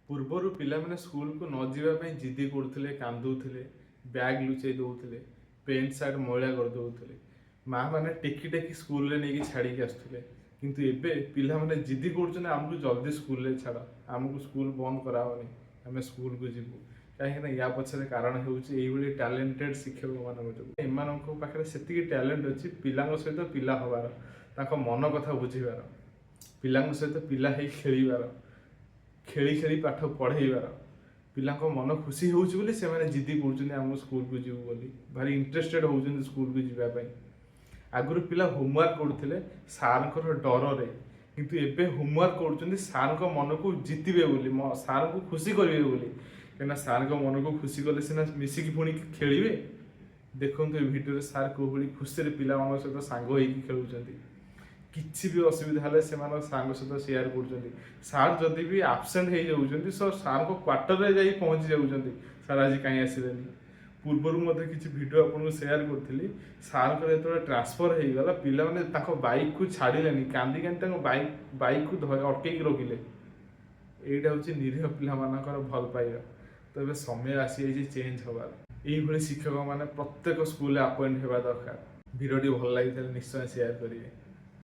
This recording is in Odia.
ପୂର୍ବରୁ ପିଲାମାନେ ସ୍କୁଲକୁ ନ ଯିବା ପାଇଁ ଜିଦି କରୁଥିଲେ, କାନ୍ଦୁଥିଲେ, ବ୍ୟାଗ୍ ଲୁଚେଇ ଦେଉଥିଲେ, ପ୍ୟାଣ୍ଟ ସାର୍ଟ ମଇଳା କରିଦେଉଥିଲେ, ମା ମାନେ ଟେକି ଟେକି ସ୍କୁଲରେ ନେଇକି ଛାଡ଼ିକି ଆସୁଥିଲେ। କିନ୍ତୁ ଏବେ ପିଲାମାନେ ଜିଦି କରୁଛନ୍ତି, ଆମକୁ ଜଲ୍ଦି ସ୍କୁଲରେ ଛାଡ଼, ଆମକୁ ସ୍କୁଲ ବନ୍ଦ କରାହବନି, ଆମେ ସ୍କୁଲକୁ ଯିବୁ। କାହିଁକିନା ୟା ପଛରେ କାରଣ ହେଉଛି ଏଇଭଳି ଟ୍ୟାଲେଣ୍ଟେଡ୍ ଶିକ୍ଷକମାନଙ୍କ ଯୋଗୁଁ। ଏମାନଙ୍କ ପାଖରେ ସେତିକି ଟ୍ୟାଲେଣ୍ଟ ଅଛି ପିଲାଙ୍କ ସହିତ ପିଲା ହେବାର, ତାଙ୍କ ମନ କଥା ବୁଝିବାର, ପିଲାଙ୍କ ସହିତ ପିଲା ହେଇ ଖେଳିବାର, ଖେଳି ଖେଳି ପାଠ ପଢ଼େଇବାର। ପିଲାଙ୍କ ମନ ଖୁସି ହେଉଛି ବୋଲି ସେମାନେ ଜିଦି କରୁଛନ୍ତି ଆମ ସ୍କୁଲକୁ ଯିବୁ ବୋଲି। ଭାରି ଇଣ୍ଟରେଷ୍ଟେଡ୍ ହେଉଛନ୍ତି ସ୍କୁଲକୁ ଯିବା ପାଇଁ। ଆଗରୁ ପିଲା ହୋମୱାର୍କ କରୁଥିଲେ ସାର୍ଙ୍କର ଡରରେ, କିନ୍ତୁ ଏବେ ହୋମୱାର୍କ କରୁଛନ୍ତି ସାର୍ଙ୍କ ମନକୁ ଜିତିବେ ବୋଲି, ସାର୍ଙ୍କୁ ଖୁସି କରିବେ ବୋଲି। କାହିଁକିନା ସାର୍ଙ୍କ ମନକୁ ଖୁସି କଲେ ସିନା ମିଶିକି ପୁଣି ଖେଳିବେ। ଦେଖନ୍ତୁ, ଏ ଭିଡ଼ିଓରେ ସାର୍ କୋଉଭଳି ଖୁସିରେ ପିଲାମାନଙ୍କ ସହିତ ସାଙ୍ଗ ହେଇକି ଖେଳୁଛନ୍ତି। କିଛି ବି ଅସୁବିଧା ହେଲେ ସେମାନଙ୍କ ସାଙ୍ଗ ସହିତ ସେୟାର କରୁଛନ୍ତି। ସାର୍ ଯଦି ବି ଆବସେଣ୍ଟ ହେଇଯାଉଛନ୍ତି, ସାର୍ଙ୍କ କ୍ୱାର୍ଟରରେ ଯାଇ ପହଞ୍ଚି ଯାଉଛନ୍ତି, ସାର୍ ଆଜି କାହିଁ ଆସିଲେନି? ପୂର୍ବରୁ ମଧ୍ୟ କିଛି ଭିଡ଼ିଓ ଆପଣଙ୍କୁ ସେୟାର କରିଥିଲି। ସାର୍ଙ୍କର ଯେତେବେଳେ ଟ୍ରାନ୍ସଫର ହେଇଗଲା, ପିଲାମାନେ ତାଙ୍କ ବାଇକ୍କୁ ଛାଡ଼ିଲେନି, କାନ୍ଦି କାନ୍ଦି ତାଙ୍କ ବାଇକ୍କୁ ଅଟକେଇକି ରଖିଲେ। ଏଇଟା ହେଉଛି ନିରୀହ ପିଲାମାନଙ୍କର ଭଲ ପାଇବା। ତ ଏବେ ସମୟ ଆସିଯାଇଛି ଚେଞ୍ଜ ହେବାର। ଏଇଭଳି ଶିକ୍ଷକମାନେ ପ୍ରତ୍ୟେକ ସ୍କୁଲରେ ଆପଏଣ୍ଟ ହେବା ଦରକାର। ଭିଡ଼ିଓଟି ଭଲ ଲାଗିଥିଲେ ନିଶ୍ଚୟ ସେୟାର କରିବେ।